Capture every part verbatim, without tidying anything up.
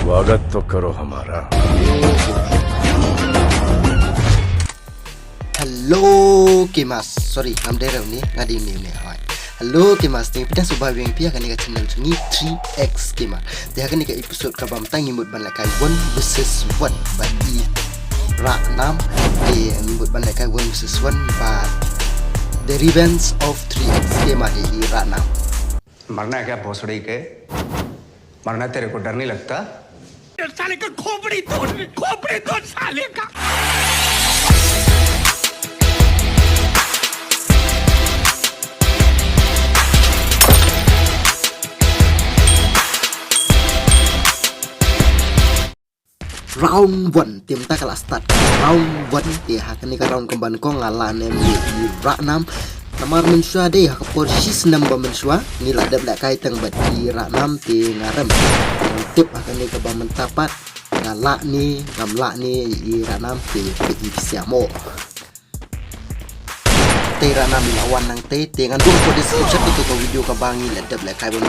स्वागत तो करो हमारा। Hello Kimas. Sorry, ngam dei re uni, nga dei uni uni. Alright. Hello Kimas, te phi dang sngewbha biang phi ha kane ka channel jong ngi three X Gamer. Te ha kane ka episode kaba mynta ngi mut ban lehkai one versus one bad i Ratnam. Te ngi mut ban lehkai one versus one bad The Revenge of three X Gamer, i Ratnam. मरना है क्या भोसड़ी के? मरना तेरे को डर नहीं लगता? साले का खोपड़ी तोड़, खोपड़ी तोड़ साले का। Round one, te mynta ka la start ka round one, te ha kane ka round kumba nyngkong nga la ne em i Ratnam. Namar mynshuwa dei ha ka por shisnem ba mynshuwa ngi la dep lehkai tang bad i Ratnam te nga rem. Tip ha kane kaba mynta pat nga lah ne ngam lah ne i Ratnam te peit i pisa mo. Te Ratnam i la wan nangtei, te ngan buh hapoh description ïa ka video kaba ngi la dep lehkai ban.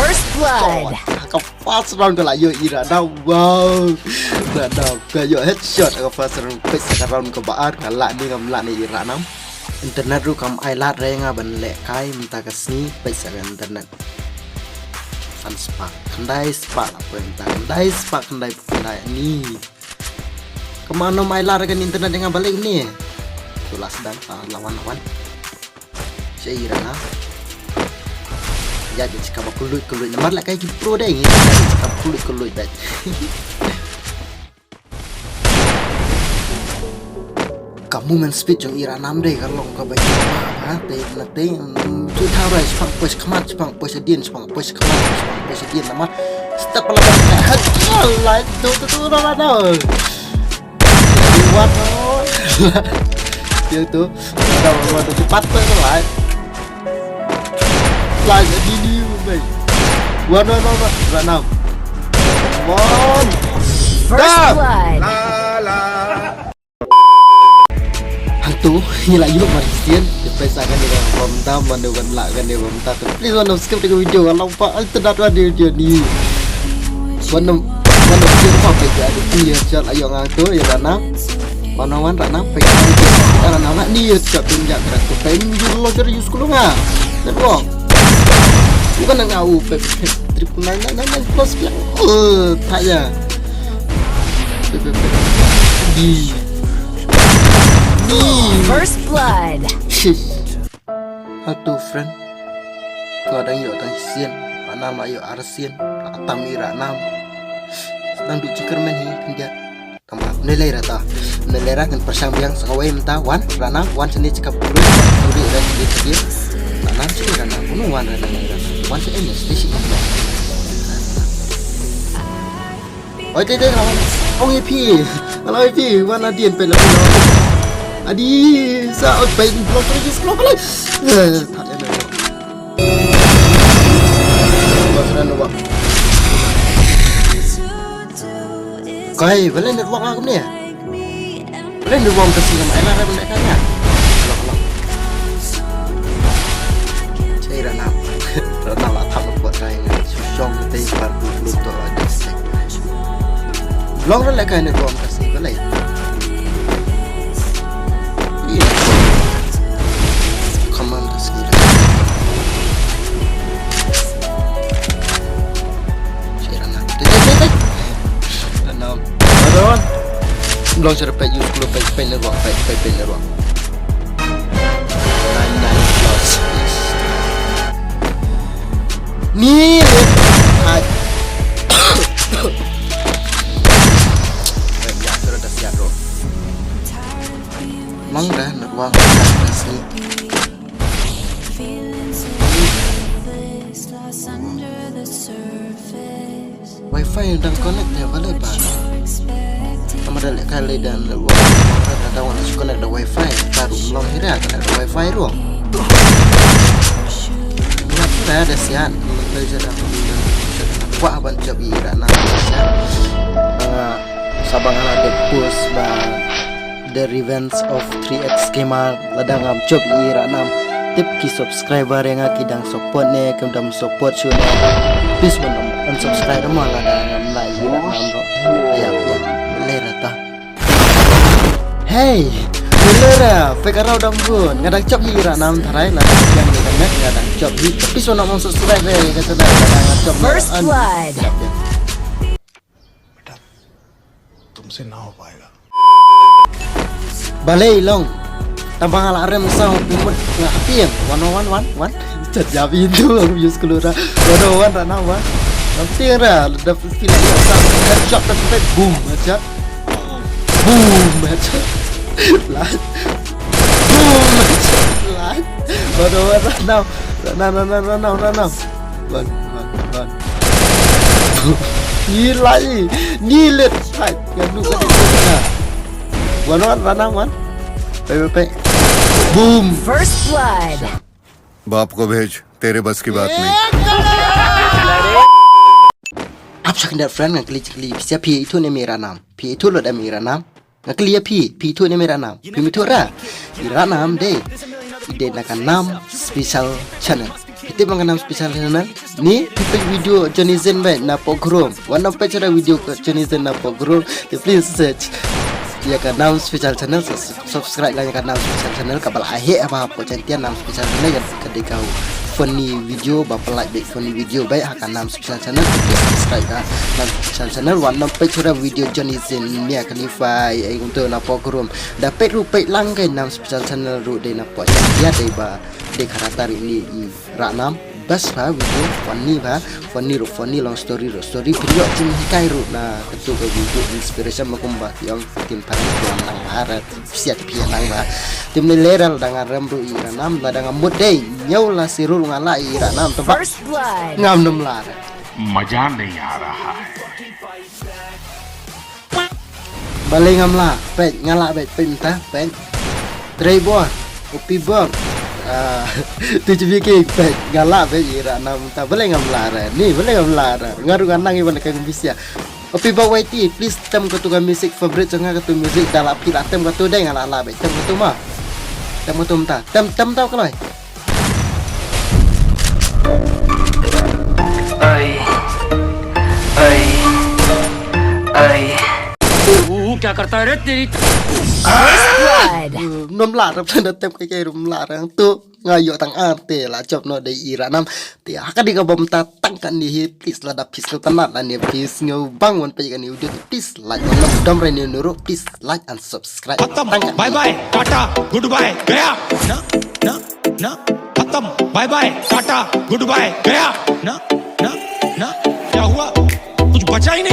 First blood. Ka first round ka la ïoh i Ratnam. Wow. Ratnam ka ïoh headshot ka first round. Peit sa ka round kaba ar, nga lah ne ngam lah ne i Ratnam. Internet ruh kam ai lad re nga ban lehkai mynta ka sngi, peit sa ka internet. San spah, khyndai spah la poi mynta, khyndai spah, khyndai, khyndai ni. Kumno mai lad ka internet ïa nga balei ni. Tu la sdang, ah, la wan, la wan. Sha i Ratnam. Ïa, ïa, shikaba kylluid, kylluid. Namar lehkai ki pro dei ngi. Shikaba kylluid, kylluid dei. Ka movement speed jong i Ratnam dei ka long kaba ïa ba, te na te, mm, tu thaw rai, shipang poi shakhmat, shipang poi shadien, shipang poi shakhmat, shipang poi shadien, namar step la ba ka ha, lai, tu, tu, tu, la, la, la. What? Ïa tu, la, la, la, tu, cepat tu, lai. Flash, di ni, mate. One, one, one, one. Ratnam. Come on. First blood. Hangtu, ngi la ïoh mar sien. Te peit sa kane ka bam da, mano kan lah kane bam da. Please, wan skip the video, ka long ba, ai, te dat wan video ni. Wan, wan skip pa peit ïa, di ni, ïa, jal, ayo ngang tu, ïa, Ratnam. One on one Ratnam, peit ka Ratnam, Ratnam, ni ïa, shot pun ïa ka tu, peit, use lo, use lo nga. Network. Bukan nga u, peit, peit, triple nine, nine, nine, nine plus biang. Eh, tak ya. Peit, peit, peit. Di. Di. First blood. Shish. Hatu friend. Ko dang ïoh tang sien, Ratnam la ïoh ar sien, la tam i Ratnam. Dang du jingkyrmen hi khyndiat. Tang ba ne lei ra ta. Ne lei ra kan pyrshang biang sa kawei mynta, wan Ratnam, wan sini cakap dulu. Dulu ra sini cakap. Ratnam sini Ratnam, unu wan Ratnam, Ratnam. Wan sini ne sini sini. Oi, te, te, lawan. Ong ïa phi. Lawan ïa phi. Wan adien peit la phi. Adi, sa ot peit block terus block lagi. Eh, tak ada. Block terus block. Kai, balik network aku ni. Ren ruang ka singam ai la ren ka nya. Hello, hello. Chei Ratnam. Ratnam la thap ko rai nga. Shong te par tu tu to a dis. Long ren la kai ne ruang ka singam lai. Iya. Come on, ka singam. Chei Ratnam. Te, te, te, te. Ratnam. Hold on. Long share page use club page page network page page page network. Nine nine plus. Ni. Hai. Ya sudah dah siap bro. Long dah network dah sini. Wifi dang connect ïa balei ba. Tama da leh kai leh da network. Da da wan connect da wifi. Ta ruh long hi da connect da wifi ruh. Ïa da da sian. Leh da da. Wah ban jop i da na sian. Sa ba nga la dep post ba The Revenge of three X Gamer, lada ngam jop i Ratnam. Tip ki subscriber ïa nga ki dang support ne, kim dang support shuh ne. Please wan unsubscribe mo lada ngam la ïa nam ro. Ïa ïa lera ta. Hey, lera, pek arau dam gun. Nga dang chop hi ïa nam tharai lada ïa nga dang chop hi. Please wan unsubscribe re ka channel lada nga chop. First blood. तुमसे ना हो पाएगा। Balei long. Tang ba nga la rem sa u mut nga tieng. One one one one. Chat ya bi tu aku use keluar. One one one one. Tieng ra da feel ya sa. Headshot da boom aja. Boom aja. Lah. Boom aja. Lah. One one one now. Run now, run now, run now, run now. Run, run, run. Ni lai, ni let. Hai, ya lu ka ni. One, one, run now, one. Pay, pay, pay. Boom. First blood. बाप को भेज, तेरे बस की बात नहीं। Ap shak ndat friend nga kli kli pisa phi itu ne mira nam. Phi itu lo da mira nam. Nga kli ïa phi, phi ithuh ne em i Ranam? Phi ithuh ra? I Ranam dei i dei na ka Nam Special Channel. Phi tip na ka Nam Special Channel? Ni phi peit video Johnny Zen beit na Pogrom. Wat nym peit shuh video ka Johnny Zen na Pogrom. Te please search ïa ka Nam Special Channel, sus- subscribe lang ïa ka Nam Special Channel, kaba la heh ba hapoh Jaintia Nam Special Channel ïa ka dei ka funny video ba pynlait beit, funny video beit ha ka Nam Special Channel. Subscribe ka Nam Special Channel. Wat nym peit shuh video Johnny Zen, Mia Khalifa, ai kumto na Pogrom. Da peit ruh peit lang ka Nam Special Channel ruh dei na poi. Ïa dei ba dei character ïa i Ranam. Best ba video, funny ba, funny ruh funny, long story ruh story. Pynïoh jinghikai ruh na kato ka video inspiration ba kumba ki ong kin pynïoh lang ba. Siat phi nang ba. Te mynne lei ra lada nga rem ruh i Ranam, lada nga mut dei ñiew la sirul nga lah i Ranam te ba. First blood. Ngam nym lah ra. मजा नहीं आ रहा है। Balei ngam lah, peit, nga lah beit, peit mynta, peit. Trei bor, upi bor. Ah, tu cubi ki, peit, nga lah beit i Ranam mynta, balei ngam lah ra. Ni, balei ngam lah ra. Nga ruh nga nang i ban ka ngam bisia. Opi ba Y T, please tem katu ka music favorite jong nga, katu music da la phi la tem katu dei nga la la beit tem katu ma. Tem katu mynta. Tem tem tau kloi. Ai. Ai. Ai. वो क्या करता है रे तेरी? Blood. Nym lah ra, tem kai kai nym lah ra tu. Nga ïoh tang ar te la jop noh dei i Ranam. Te ha ka dei kaba mynta tang kane hi, please lada phi sngewtynnat lane phi sngewbang ban peit kane video te please like, ban dom re ne nuru, please like and subscribe. खत्म, tang kane. Bye bye, tata, good bye, गया। ना, ना, ना, खत्म, bye bye, tata, good bye, गया। ना, ना, ना, क्या हुआ? कुछ बचा ही नहीं।